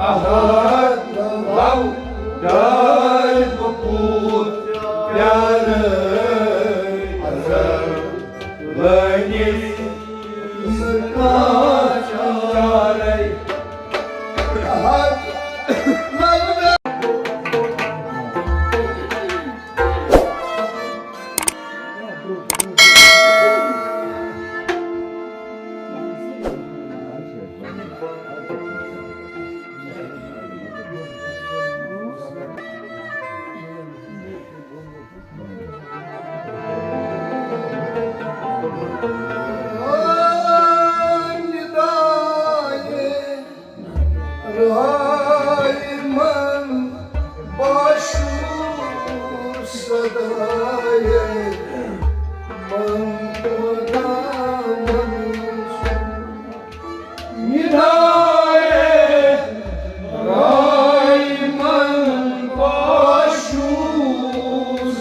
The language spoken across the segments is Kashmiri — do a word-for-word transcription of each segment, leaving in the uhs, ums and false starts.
احد لو ڈالۍ بہٕ کوٗت پیارٕ ازل لٲنِس کانٛہہ چارے۔ احد لو رحمن باشو صدای من خدا منصور۔ ندای رحمن باشو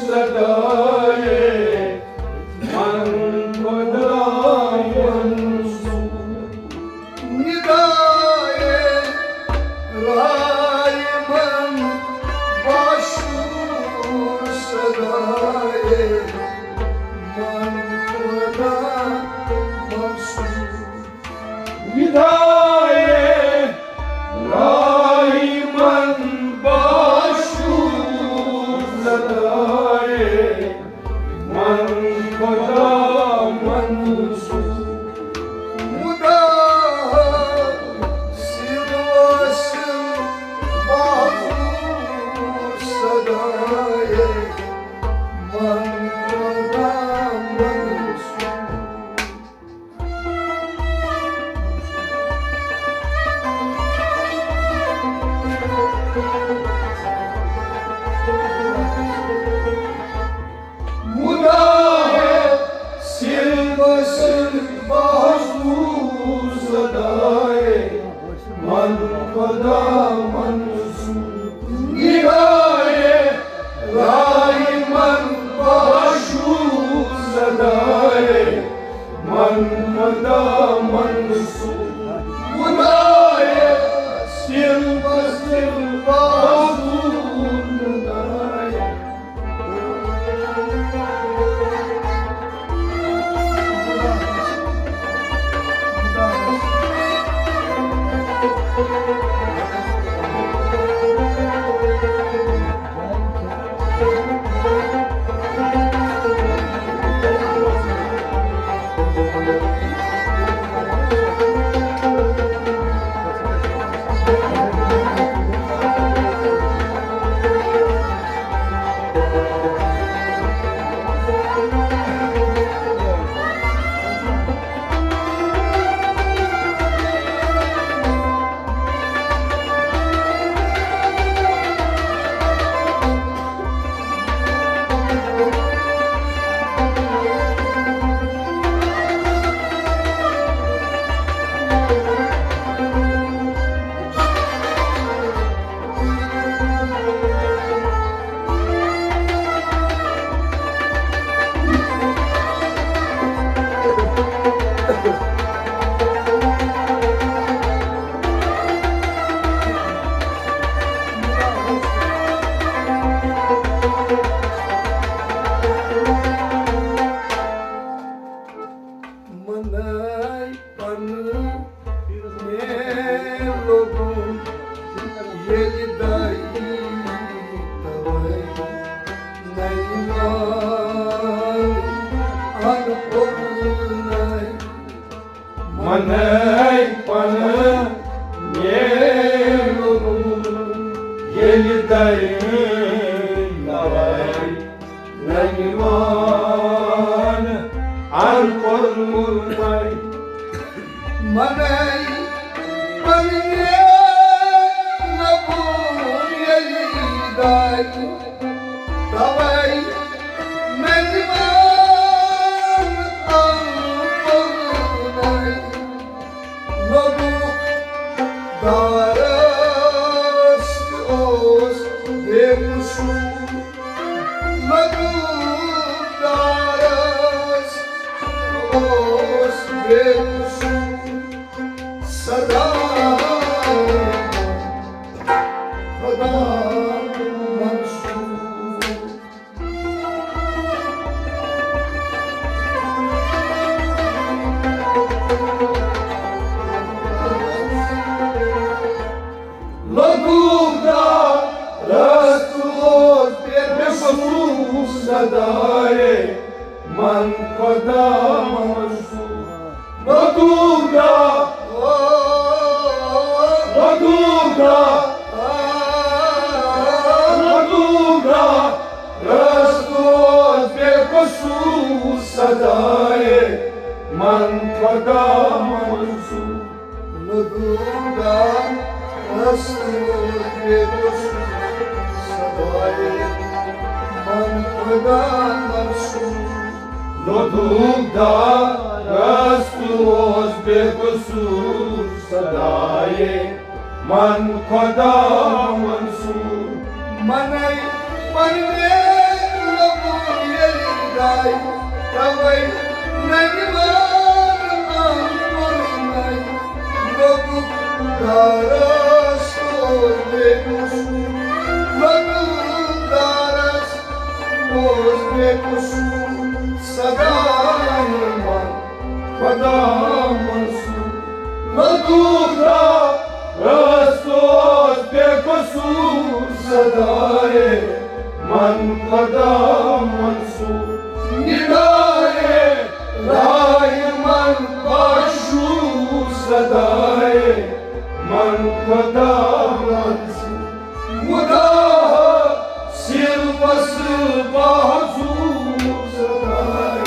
صدای من خدا منصور۔ ندای رحمن باشو صدای من خدا منصور۔ ندای رحمن باشو صدای من خدا منصور۔ مداحل سیل واسل بازور صدای من خدا منصور۔ مداحل سیل بسل بازور صدای من خدا منصور۔ ندای رحمن باشو صدای من خدا منصور۔ خدای سیل بسل بازور ندای۔ منائی پنہٕ مےٚ لوٚگُن ییٚلہِ دَے تَوَے نَنہِ مان اَن کوٚرنَے۔ منائی پنہٕ مےٚ لوٚگُن ییٚلہِ دَے تَوَے ننوان ان پرمرمائی۔ منائی پنہٕ مےٚ لوٚگُن ییٚلہِ دَے تَوَے ننوان ان پرمرمائی۔ لوٚگُکھ دارس اوس بے قصوٗر۔ لوٚگُکھ دارس اوس بے قصوٗر۔ خدا منصور۔ لطوف دارس اوس بے قصور صدایے من خدا منصور۔ لطوف دار، لطوف دار، لطوف دارس اوس بے قصور صدایے من خدا منصور۔ لطوف دارس اوس بے قصور صدایے من خدا منصور۔ لطوف دارس اوس بے قصور صدایے من خدا منصور۔ منَے پننے لبو ییٚلہِ گاے، توے ننہِ وار آم پرنَے۔ لطوف دارس اوس بے قصور، لطوف دارس اوس بے قصور صدایے من خدا منصور۔ لطوف دارس اوس بے قصور صدایے من خدا منصور۔ ندایے راے من باشعور صدایے من خدا منصور۔ مداح سیل وصل بحضور صدایے۔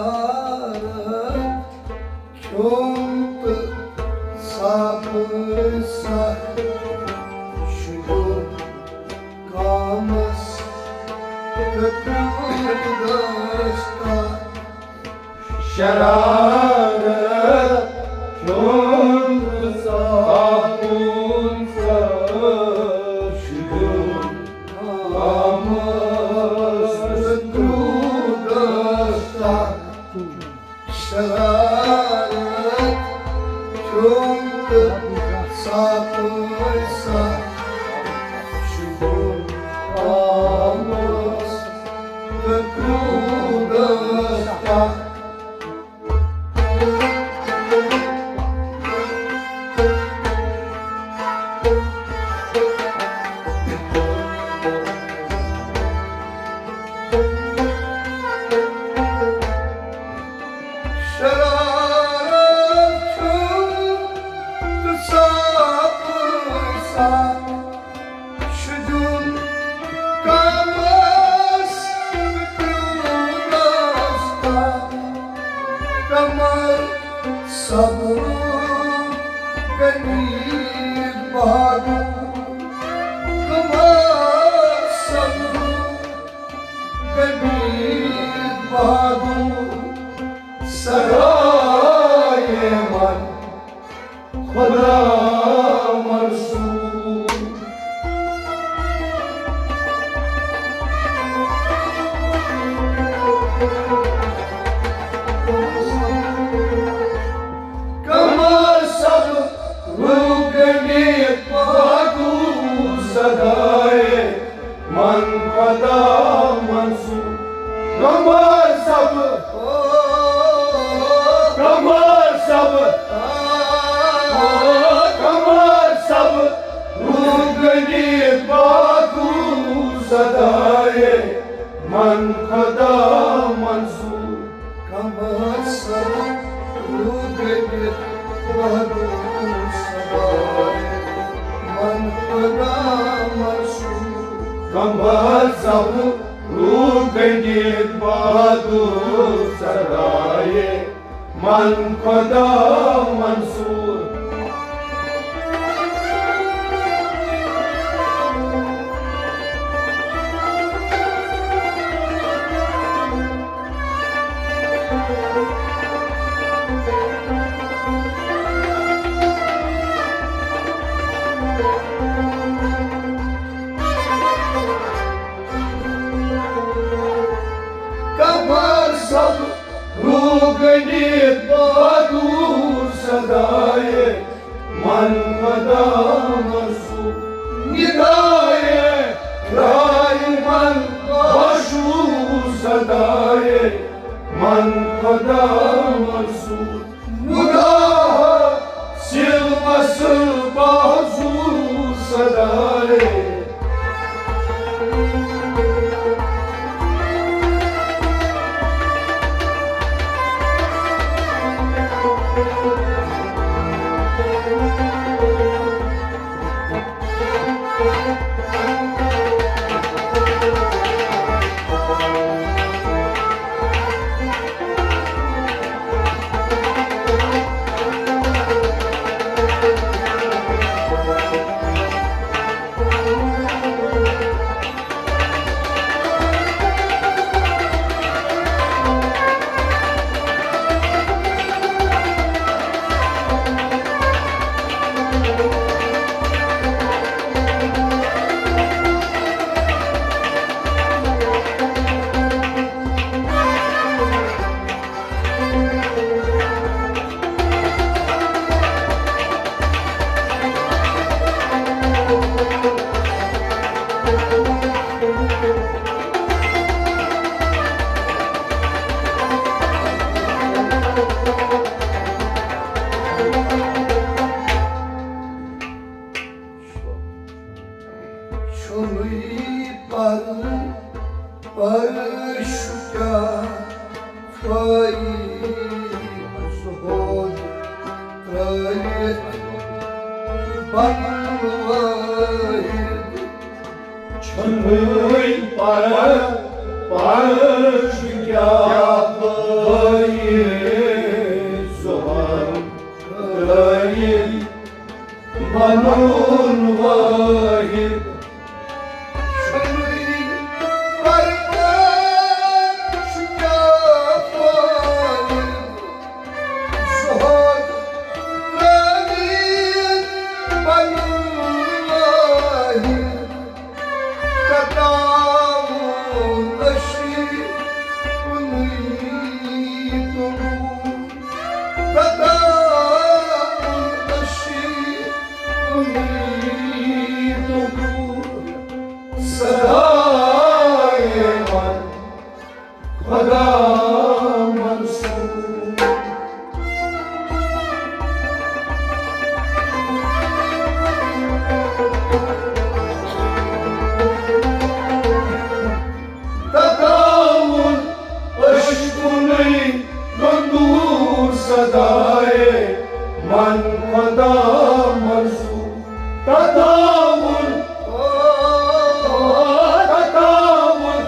شرارت کھیوٚم تہٕ ژاپہٕ سَکھ شُریو کامَس تہٕ کرٛودَس تَتھ۔ شرارت کھیوٚم تہٕ ژاپُن سَکھ شُریو کامَس تہٕ کرٛودَس تَتھ۔ شرارت کھیوٚم تہٕ ژاپہٕ سَکھ شُریو کامَس تہٕ کرٛودَس تَتھ۔ شرارت چھُم تہٕ صاف صاف چھُ دیُن کمس تہٕ کرٛوٗنس تام۔ کمر صبرُک غنی بہادُر، کمر صبرُک غنی بہادُر، سرایے من خدا منصور۔ وحدو سدائے من خدا منصور۔ کمبر صبر روح گنڈت بہادر سدائے من خدا منصور۔ کمبر صبر روح گنڈت بہادر سدائے من خدا منصور۔ ندائے رائے من باشو سدائے من خدا منصور۔ نگاہ سلوس بازو سدائے۔ چھُنٕے پَرٕ پَرٕ شُکیٛاہ فٲیِد زُہُد ترٛٲوِتھ بَنُن وٲحِد۔ چھُنٕے پَرٕ پَرٕ شُکیٛاہ فٲیِد زُہُد ترٛٲوِتھ بَنُن وٲحِد۔ چھُنٕے پَرٕ پَرٕ شُکیٛاہ فٲیِد زُہُد ترٛٲوِتھ بَنُن وٲحِد۔ تتاوُن أشی کُنُے توٚمُل۔ تتاوُن أشی کُنُے توٚمُل۔ سدائے من خدا منصور۔ تتاوُن أشی کُنُے توٚمُل۔ سدائے من خدا منصور۔ تتاوُن، تتاوُن،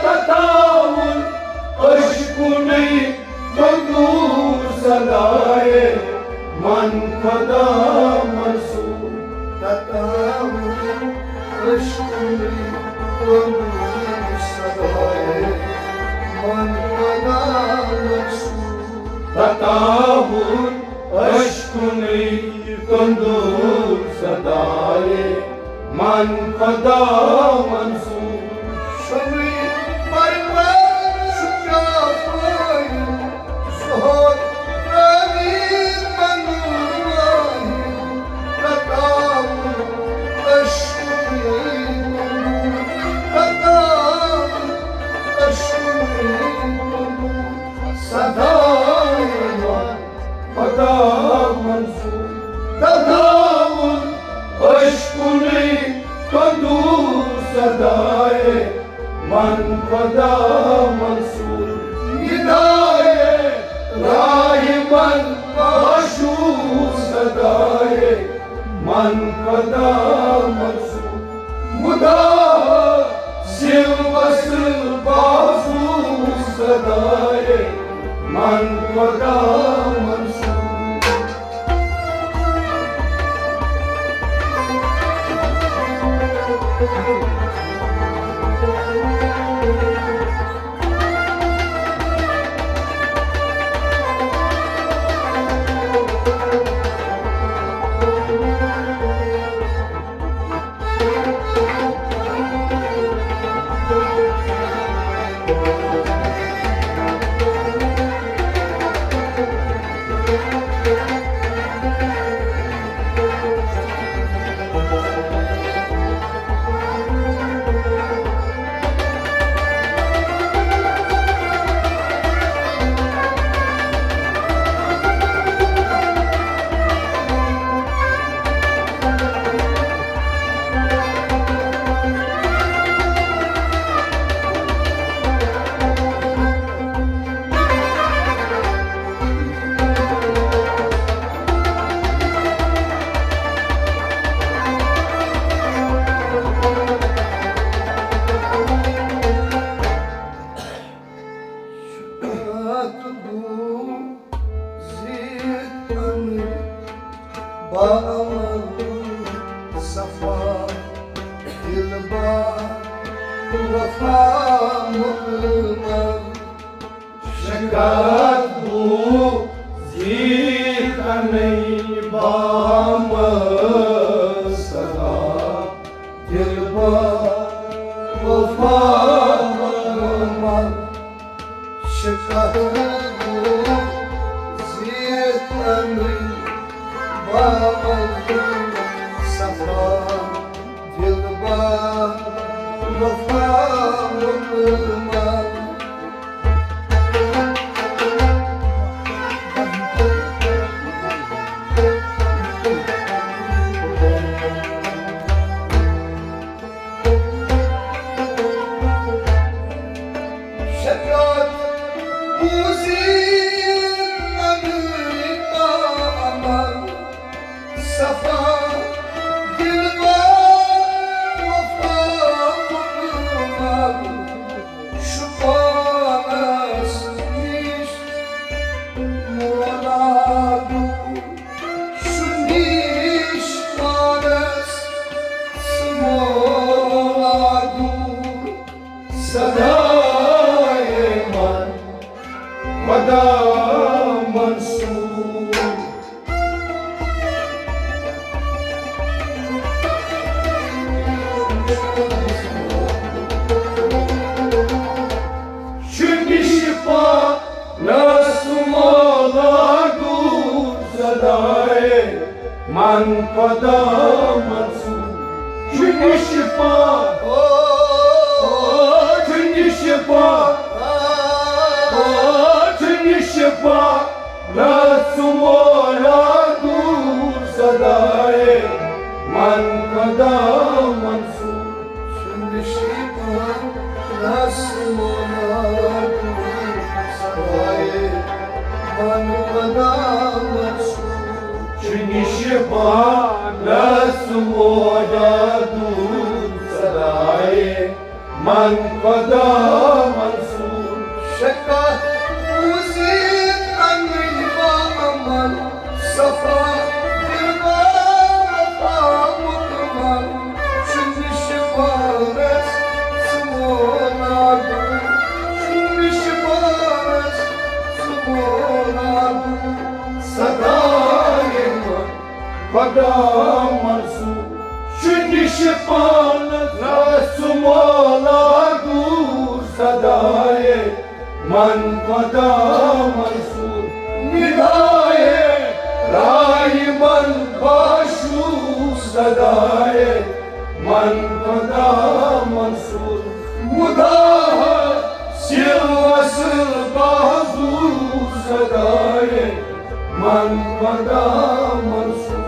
تتاوُن أشی کُنُے توٚمُل۔ سدائے من خدا منصور۔ تتاوُن أشی کُنُے توٚمُل۔ سدائے من خدا منصور۔ تتاوُن أشی کُنُے توٚمُل۔ سدائے من خدا منصور۔ چھُنٕے پَرٕ پَرٕ شُکیٛاہ فٲیِد زُہُد ترٛٲوِتھ بَنُن وٲحِد۔ تتاوُن أشی کُنُے توٚمُل۔ تتاوُن أشی کُنُے توٚمُل۔ سدائے من خدا منصور۔ تتاوُن أشی کُنُے توٚمُل۔ سدائے من خدا منصور۔ ندائے رائے خدا منصور۔ شکایت بوٗزِتھ اَنٕنۍ باعمل صفا دِل با وفا مُکمل۔ شکایت بوٗزِتھ اَنٕنۍ باعمل صفا دِل با وفا مُکمل۔ شکایت بوٗزِتھ اَنٕنۍ باعمل صفا دِل با وفا مُکمل۔ شکایت بوٗزِتھ اَنٕنۍ باعمل صفا دِل با وفا مُکمل۔ شُپانَس نِش مولا دوٗر، شُنِش پانَس سُہ مولا دوٗر۔ صدائے من خدا منصور۔ شُنِش پانَس مولا دوٗر، صدائے من خدا منصور۔ شُنِش پا، او، شُنِش پا، او، شُنِش پا۔ نہ سُہ مولا دوٗر، صدائے من خدا منصور۔ شُنِش پا، نہ سُہ مولا دوٗر، صدائے من خدا منصور۔ شُنِش پا، نہ سُہ مولا دوٗر، صدائے من خدا منصور۔ شکایت بوٗزِتھ اَنٕنۍ باعمل صفا دِل با وفا مُکمل۔ شُنِش پانَس سُہ مولا دوٗر، شُنِش پانَس سُہ مولا دوٗر۔ صدائے من خدا منصور۔ شُنِش پانَس نہ سُہ مولا دوٗر، صدائے من خدا منصور۔ ندائے رائے من باشور، صدائے من خدا منصور۔ مداح سلوس بازور، صدائے من خدا منصور۔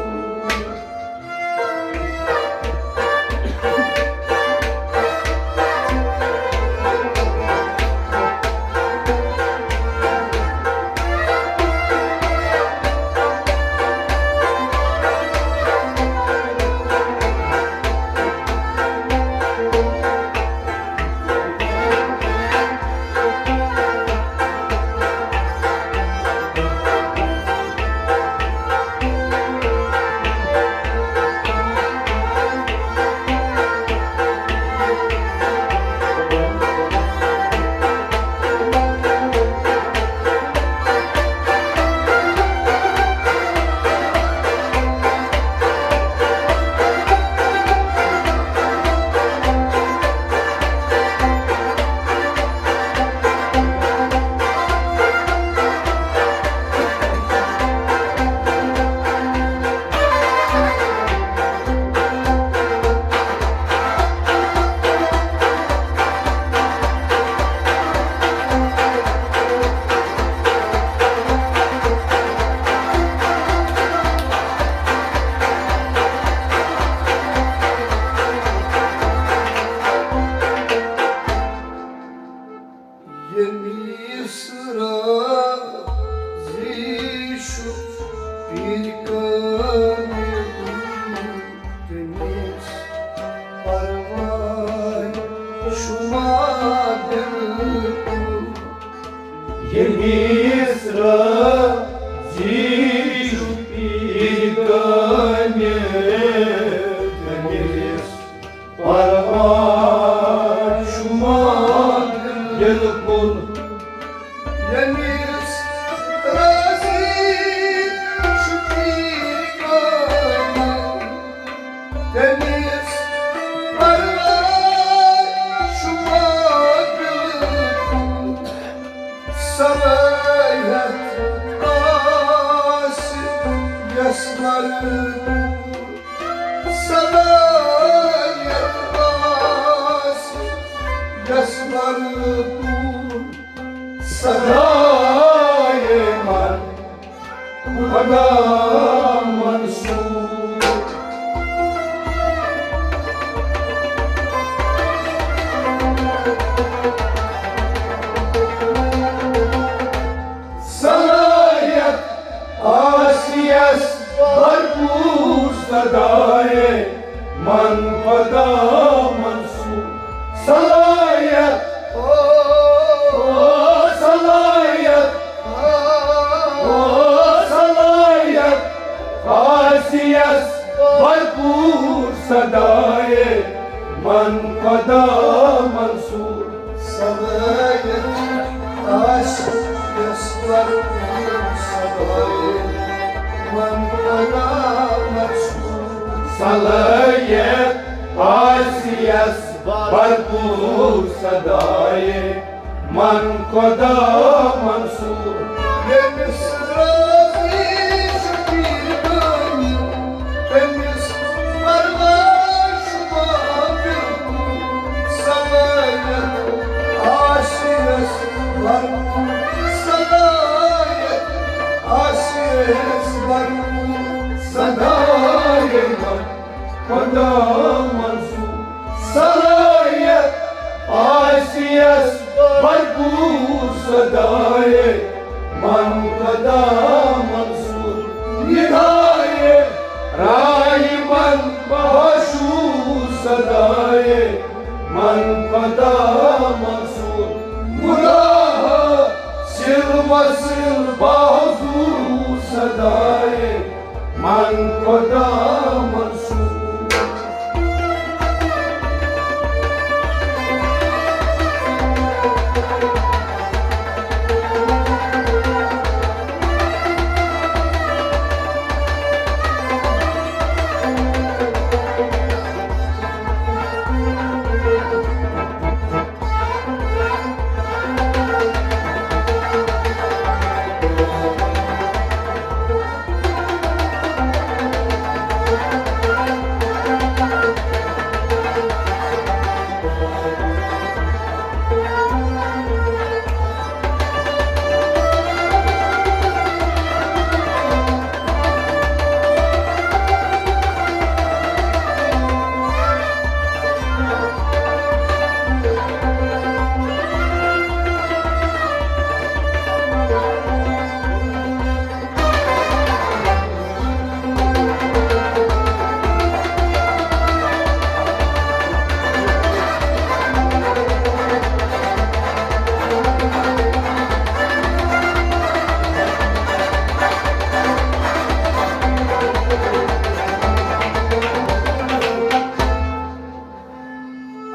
صدای من خدا منصور. صلایت آسیس بھرپور صدای من خدا منصور. صلایت، او، صلایت، او، صلایت آسیس بھرپور صدای من خدا منصور. صلایت آسیس بھرپور صدای من خدا منصور. صلایت آسیس بھرپور صدای من خدا منصور. ییٚمِس راضی چھُ پیٖر بٲنی، تٔمِس پرواہ چھُ ما بِلکُل. صلایت آسیس بھرپور، صلایت آسیس بھرپور، صدایت خدا منصور. صلایت آسیس بھرپور صدای من خدا منصور. ندای رای من باشو صدای من خدا منصور. مداح سر و سر بازو صدای من خدا منصور.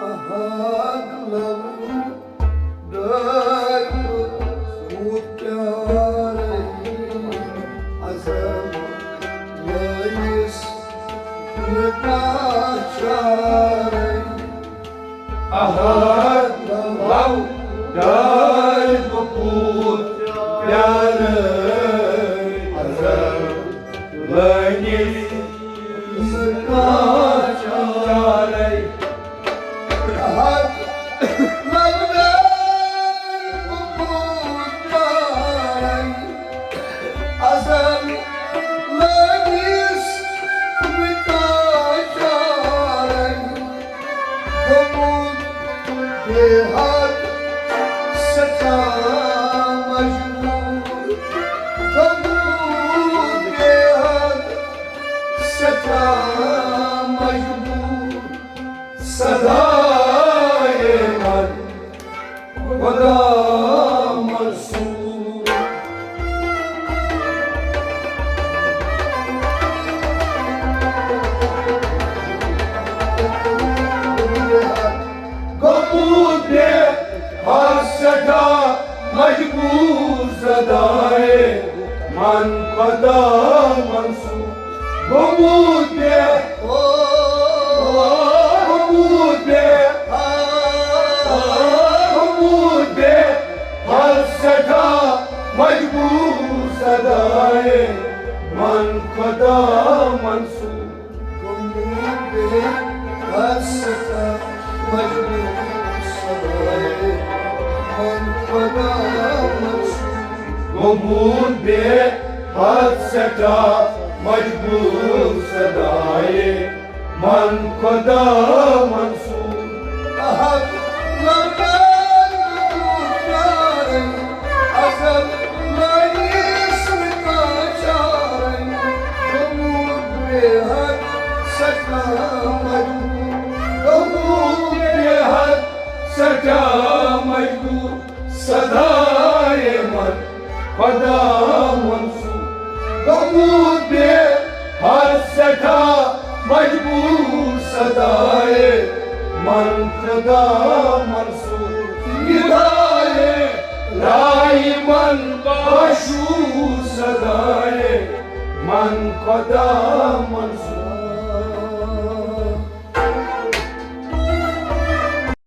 احد لو ڈر پیارے، ازل لٲیِس نکاح چارے. احد لو ڈر پیارے، ازل لٲیِس نکاح چارے. سٮ۪ٹھاہ مجبوٗر، صدایے من خدا منصور. گوٚمُت بے حال سٮ۪ٹھاہ مجبوٗر، صدایے من خدا منصور. گوٚمُت بے، گوٚمُت بے، گوٚمُت بے حال سٮ۪ٹھاہ مجبوٗر، صدایے من خدا منصور. گوٚمُت بے حال سٮ۪ٹھاہ مجبوٗر، صدایے من خدا منصور، گوٚمُت بے حد سٮ۪ٹھاہ مجبوٗر، صدایے من خدا منصور۔ احد لمحہ پیارن، ازل مٲنِس نہٕ کانٛہہ چارن، گوٚمُت بے حد سٮ۪ٹھاہ مجبوٗر، گوٚمُت بے حد سٮ۪ٹھاہ مجبوٗر، صدایے من خدا منصور۔ گوٚمُت بے حد سٮ۪ٹھاہ مجبوٗر، صدایے من خدا منصور۔ یہِ دایے راے من باشوٗر، صدایے من خدا منصور۔